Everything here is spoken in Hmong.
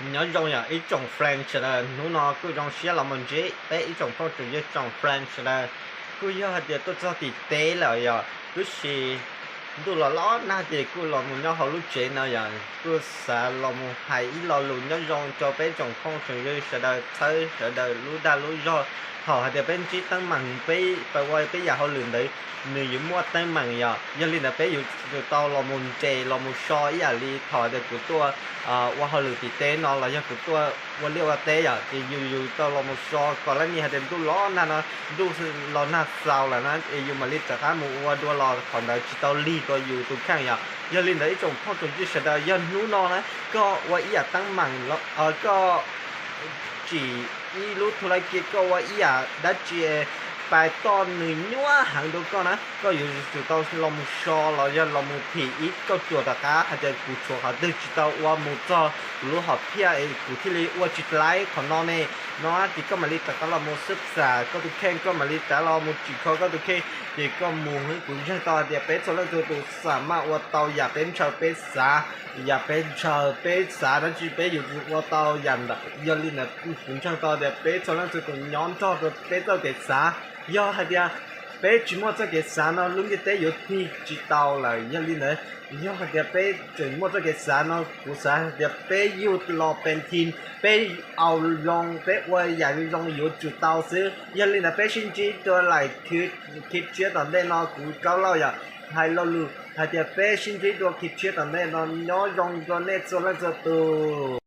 Nyob zoo yog ib tsoom friend sawv daws, hnub no kuj zoo siab los mus ntsib peb ib tsoom phooj tsoom ywg tsoom friend sawv daws. Kuj yog hais tias tuaj txog tim teb lawm yog, tab sis ntuj los los nag ces kuj los mus nyob hauv lub tsev no yog kuj xav los mus hais ib lo lus nyob zoo rau peb tsoom phooj tsoom ywg sawv daws txhawb sawv daws lub dag lub zog. Thaum hais tias peb ntsib teeb meem peb ua peb yam hauj lwm ntawd, nws yuav muaj teeb meem yog, yog li ntawd peb yuav tsum tau los mus nres los mus so ib yam li thaum tias kuv tuaj ua hauj lwm tim teb no los yog kuv tuaj ua liaj ua teb yog ces yus yus tau los mus so kom lab ni hais tias ntuj los nag no, ntuj los nag xaus lawm na es yus mam li rov qab mus ua dua los qhov ntawd tsis tau lig rau yus tus kheej yog. Yog li ntawd ib tsoom phooj tsoom ywg sawv daws, yog hnub no na koj ua ib yam teeb meem, koj tsim ib lub thu laj kiv, koj ua ib yam dab tsi pais toj nws nyuaj heev rau koj na, koj yuav tsum tau los mus so los yog los mus phim ib kauj ruam rov qab hais tias kuv tshuav qhov twg tsis tau ua mus txog kuv lub hom phiaj es kuv thiaj li ua tsis tau qhov no ne. No ces koj mam li rov qab los mus xub xam koj tus kheej, koj mam li rov los mus tsim kho koj tus kheej ces koj mus, kuv ntseeg tau hais tias peb txhua leej txhua tus xam maj ua tau yam peb ntshaw peb xav, yam peb ntshaw peb xav dab tsi peb yuav ua tau yam ntawd. Yog li ntawd kuv ntseeg tau tias peb txhua leej txhua tus nyob nrog rau peb txoj kev xav. Yog hais tias peb tsis muaj txoj kev xav no lub ntiaj teb yuav tig tsis tau lawm. Yog li ntawd yog hais tias peb tseem muaj txoj kev xav no kuv xav hais tias peb yug los pes thi, peb au zoo peb ua yam zoo yuav tsum tau xwb. Yog li ntawd peb sib ntsib dua lwm khib tshiab tom ntej no, kuv Kaub Lauj yog hais lo lus hais tias peb sib ntsib dua khib tshiab tom ntej no, nyob zoo rau nej txhua leej txhua tus.